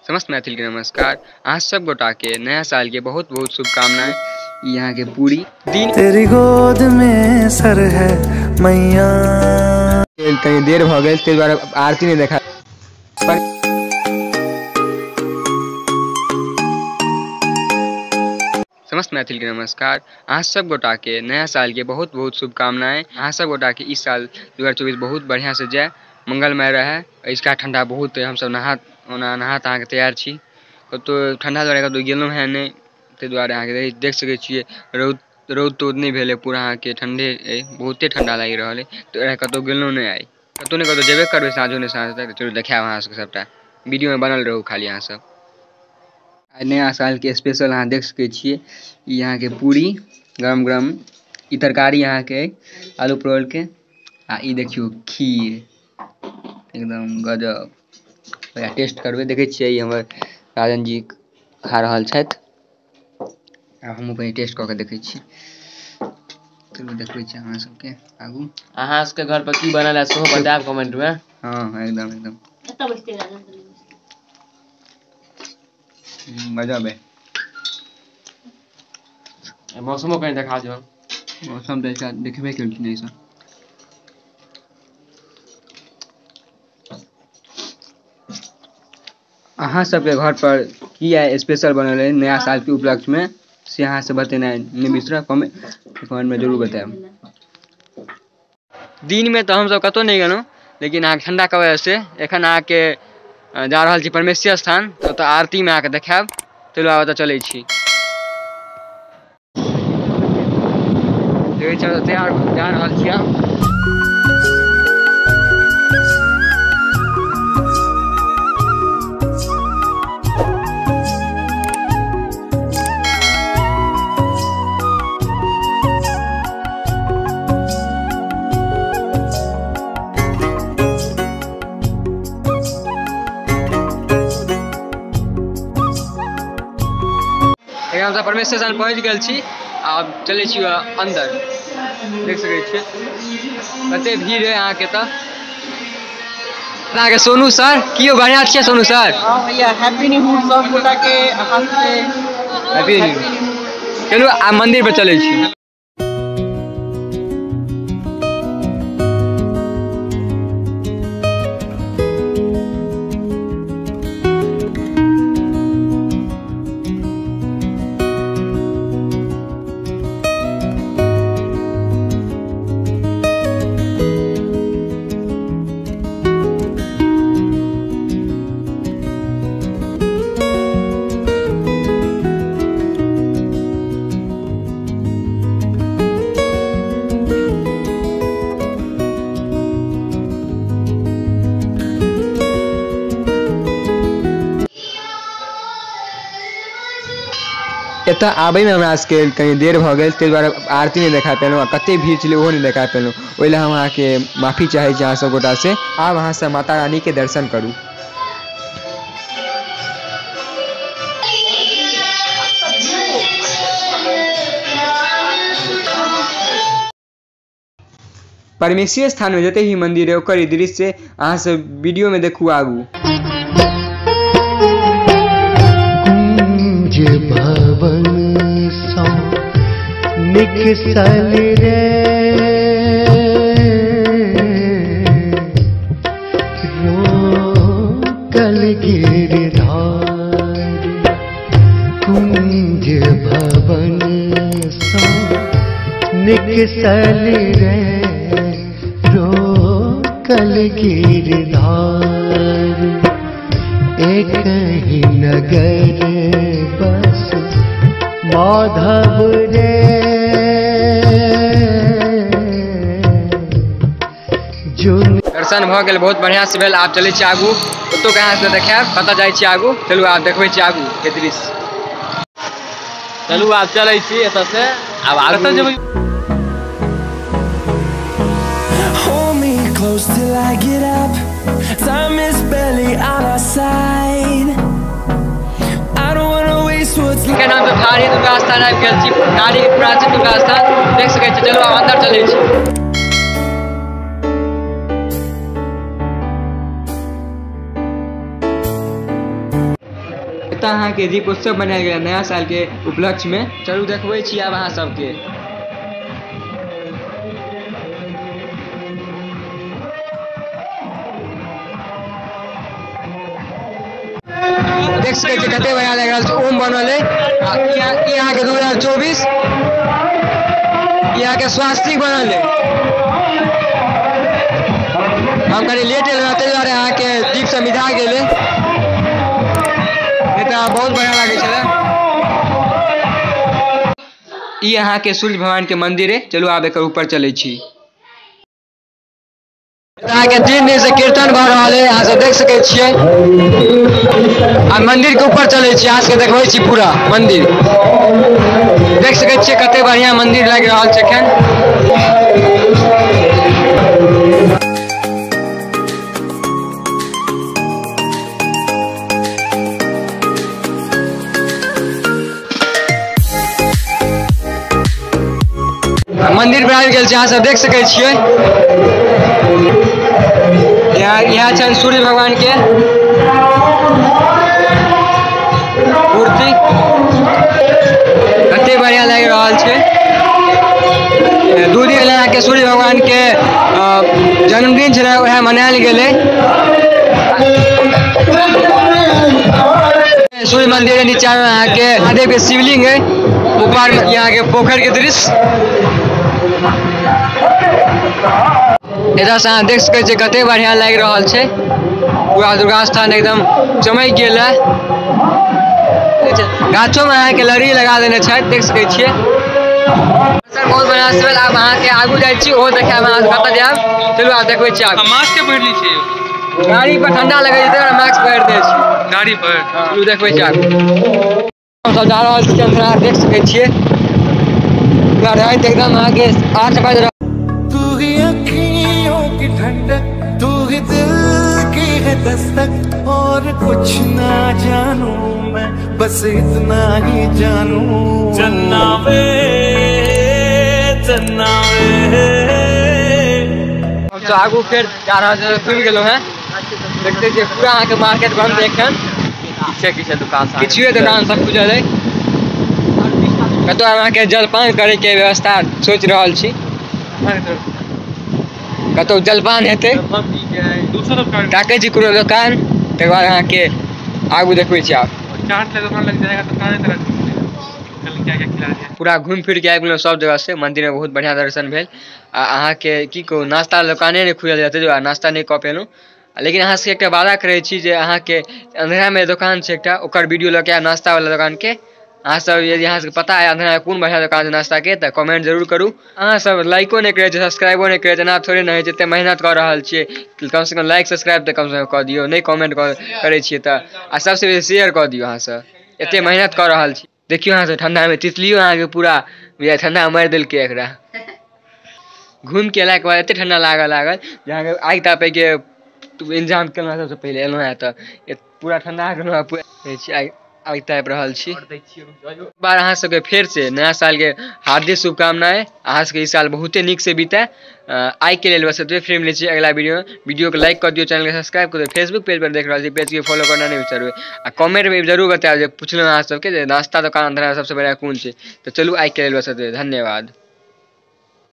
समस्त मैथिल के नमस्कार। अहाँ सब गोटा के नया साल के बहुत बहुत शुभकामनाएं। यहाँ के पूरी दिन तेरी गोद में सर है मैया। कहीं देर भ गेल ताहि दुआरे आरती नहीं देखा। समस्त मैथिल के नमस्कार। अहाँ सब गोटा के नया साल के बहुत बहुत शुभकामनाएं। अहाँ सब गोटा के इस साल 2024 बहुत बढ़िया से जाए, मंगलमय रहे। इसका ठंडा बहुत है, हम सब नहा नहा अहाँके तैयार छी। कतहु ठंडा दुआरे कतहु गेलहुँ हेँ नहि, ताहि दुआरे अहाँके देख सकै छियै रौद रौद तौद नहि भेलै, पूरा अहाँके ठंडे अइ, बहुते ठंडा लागि रहल अइ। तऽ कतहु गेलहुँ नहि आइ, कतहु ने कतहु जेबे करबै साँझो ने साँझ तक। चलू देखायब अहाँ सबके सबटा, वीडियोमे बनल रहू खाली अहाँ सब। आइ नया सालके स्पेशल अहाँ देख सकै छियै, ई अहाँके पूरी गरम गरम, ई तरकारी अहाँके आलू परवलके, आ ई देखियौ खीर एकदम गजब। टेस्ट करबै, देखै छियै ई हमर राजन जी खा रहल छथि, आ हमहूँ कनि टेस्ट कऽ के देखै छी। चलू देखबै छी अहाँ सबके आगू। अहाँ सबके घर पर की बनल है सेहो बतायब कमेंट में। हाँ एकदम एकदम गजब है। मौसमो कहीं देखा दियौ। मौसम तऽ देखबे केलखिन एहिसँ। अहाँ सबके घर पर की आइ स्पेशल बनल है नया साल के उपलक्ष्य में, से अहाँ से बतेनाइ नहि बिसरब, कमेंट में जरूर बतायब। दिन में तऽ हमसब कतहु नहि गेलहुँ, लेकिन अहाँके ठंडा के वजह से एखन अहाँके जा रहल छी परमेश्वर स्थान, तऽ ओतऽ आरतीमे अहाँके देखायब। चलू आब ओतऽ चलै छी। देखै छी तैयार जा रहल छी आब। हमसब परमेश्वर स्थान पहुँच गेल छी, आब चलै छी अन्दर। देख सकै छियै कते भीड़ है अहाँके। तऽ अहाँके सोनू सर की यौ, बढ़िआँ छियै सोनू सर? हाँ भैया, हैप्पी न्यू ईयर सब गोटा के। अहाँ सबके हैप्पी न्यू ईयर। चलू आब मंदिर पर चलै छी। एतऽ आबैमे हमरा सबके कनि देर भऽ गेल, ताहि दुआरे आरती नहि देखा पेलहुँ, आ कते भीड़ छलै ओहो नहि देखा पेलहुँ। ओहि लए हम अहाँके माफी चाहै छी अहाँ सब गोटासँ। आब अहाँ सब माता रानीके दर्शन करू। परमेश्वर स्थानमे जते भी मंदिर है ओकर दृश्य अहाँ सब वीडियोमे देखू आगू। भवन सो निकसल रे रोकल गिरधारी, कुंज भवन सो निकसल रे रोकल गिरधारी। एक ही नगर बस माधव रे, दर्शन भऽ गेल, बहुत बढ़िया से भेल। आब चलै छी आगू, ओतौ के अहाँ से देखायब कतऽ जाइ छी आगू। चलू आब देखबै छी आगू के दृश्य। चलू आब चलै छी एतऽ से, आब आगू कतऽ जेबै? Hold me close till I get up. Time is barely on our side. I don't wanna waste what's left. के नाम से ठाढ़ी दुर्गा स्थान आबि गेल छी, ठाढ़ी प्राचीन दुर्गा स्थान देख सकै छी। चलू आब अन्दर चलै छी। एतऽ अहाँके दीपोत्सव बनायल गेल नया साल के उपलक्ष्य में। चलू देखबै छी आब अहाँ सबके। देख सकै छी कते बढ़िया लागि रहल छै, ओम बनल है। ई अहाँके 2024, ई अहाँके स्वास्तिक बनल है। हम कनि लेट एलहुँ ताहि दुआरे अहाँके दीप सब मिझा गेलै, नहीं तऽ बहुत बढ़िया लागै छलै। ई अहाँके सूर्य भगवान के मंदिर है। चलू आब एकर ऊपर चलै छी। अहाँके 3 दिन से कीर्तन भऽ रहल है, अहाँ सब देख सकै छियै। आ मंदिर के ऊपर चलै छी, अहाँ सबके देखबै छी पूरा मंदिर। देख सकै छियै कते बढ़िया मंदिर लागि रहल छै एखन। मंदिर पर आबि गेल छै, अहाँ सब देख सकै छियै। यहाँ छनि सूर्य भगवान के मूर्ति, कते बढ़िया लागि रहल छै। 2 दिन अहाँके सूर्य भगवान के जन्मदिन छलै, वएह मनायल गेलै। सूर्य मंदिर के नीचा में अहाँके महादेव के शिवलिंग है, ऊपर में यहाँ के पोखर के दृश्य। इधर से अहाँ देख सकै छियै कते बढ़िया लागि रहल छै। पूरा दुर्गा स्थान एकदम चमकि गेल है। गाछो में अहाँके लड़ी लगा देने छथि, देख सकै छियै। बहुत बढ़िया से भेल। आब अहाँके आगू जाइ छी, ओहो देखायब अहाँ कतऽ जायब। चलू आब देखबै छी। आब मास्क के पहिरली छी, गाड़ी पर ठंडा लगै छै तै मास्क पहिर दै छी गाड़ी पर। चलू देखबै छी आगू। हमसब जा रहल छी अंधरा, देख सकै छियै। पूरा राति एकदम अहाँके 8 बाजि रहल। तू ही अखियों की ठंडक, तू ही दिल की है दस्तक, और कुछ ना जानू मैं, बस इतना ही जानू। चन्ना वे चन्ना वे। हम तो आगू फिर जा रहल छी, घुमि गेलहुँ हेँ। देखते छियै पूरा अहाँके मार्केट बंद एखन, किछे दुकान, किछुए दुकान सब खुजल है। कतौ अहाँके जलपान करैके व्यवस्था सोचि रहल छी, कतौ जलपान हेतै ताकै छी कोनो दोकान, तकर बाद अहाँके आगू देखबै छी। आब पूरा घुमि फिर के आबि गेलहुँ सब जगह से। मंदिर में बहुत बढ़िया दर्शन भेल। आ अहाँके की कहू, नाश्ता दोकाने नहि खुजल रहै ताहि दुआरे नाश्ता नहि कऽ पेलहुँ। लेकिन अहाँ सबके एकटा वादा करै छी जे अहाँके अंधेरामे दोकान छै एकटा, ओकर वीडियो लऽ के आयब नाश्ता वाला दोकानके। अहाँ सब यदि अहाँ सबके पता है अंधेरा कोन बढ़िया दोकान छै नाश्ता के, तऽ कमेंट जरूर करू। अहाँ सब लाइको नहि करै छियै, सब्सक्राइबो नहि करै छियै, एना थोड़े नहि होइ छै। एते मेहनत कऽ रहल छियै, कमसँ कम लाइक सब्सक्राइब तऽ कमसँ कम कऽ दियौ। नहि कमेंट करै छियै तऽ, आ सबसँ बेसी शेयर कऽ दियौ। अहाँ सब एते मेहनत कऽ रहल छी। देखियौ अहाँ सब ठंडा में तितलियो अहाँके पूरा ठंडा मारि देलकै एकरा। घुमि के अयलाके बाद एते ठंडा लागऽ लागल जे अहाँके आगि तापैके इंतजाम केलहुँ सबसँ पहिले। एलहुँ हेँ तऽ पूरा ठंडा गेलहुँ हेँ, पूरा आगि तापि रहल छी। बार अहाँ सबके फेर से नया साल के हार्दिक शुभकामनाएं। अहाँ सबके ई साल बहुते नीक से बीतै। आइ के लेल बस एतबे। फिर मिलै छी अगला वीडियो में। वीडियो के लाइक कर दियौ, चैनल के सब्सक्राइब कर दियौ। फेसबुक पेज पर देख रहल छी, पेज के फॉलो करना नहि बिसरबै। आ कमेंट में जरूर बतायब जे पुछलहुँ अहाँ सबके जे नाश्ता दोकान अंधेरा सबसँ बढ़िया कोन छै। तऽ चलू आइ के लेल बस एतबे, धन्यवाद।